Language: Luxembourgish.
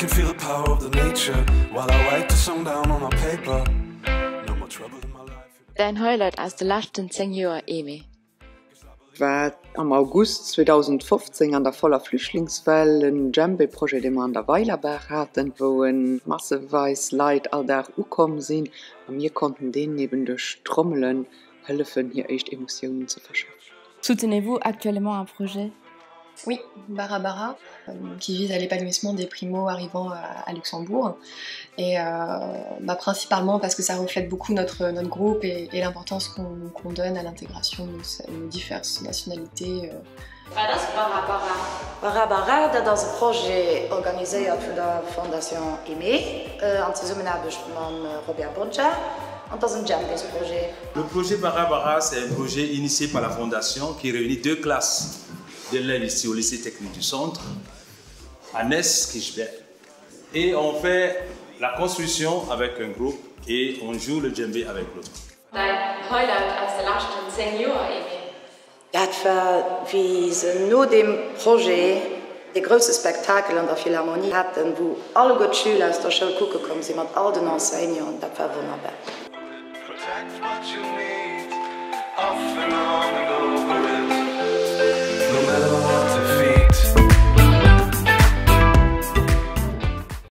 Can feel the power of the nature while I write the song down on a paper. No more trouble in my life. Däin Highlight aus de leschten 10 Joer, Aimée? War am August 2015 an der voller Flüchtlingswell en Djembé-Projet, dee mer an der Weilerbaach haten, wou masseweis Leit all Dag ukomm sinn a mir konnten deenen eben duerch Trommelen hëllefen, hir éischt Emotiounen ze verschaffen. Soutenez-vous actuellement un projet? Oui, Bara Bara, qui vise à l'épanouissement des primo-arrivants à Luxembourg et euh, bah, principalement parce que ça reflète beaucoup notre, notre groupe et, et l'importance qu'on qu donne à l'intégration de nos, nos diverses nationalités. Euh. Wat ass Bara Bara? Bara Bara, dat ass e Projet organiséiert vun der Fondation Aimée an Zesummenaarbecht mam Robert Boggia an 't ass en Djembesprojet. Le projet Bara Bara, c'est un projet initié par la Fondation qui réunit deux classes d'élèves ici au lycée technique du centre, à Ness Kichberg. Et on fait la construction avec un groupe et on joue le djembé avec l'autre. Däin Highlight aus de leschten 10 Joer, Aimée? Dat war, wéi se no deem Projet dee grousse Spektakel an der Philharmonie haten, wou alleguer d'Schüler aus der Schoul kucke komm sinn, mat all den Enseignanten. Dat war wonnerbar.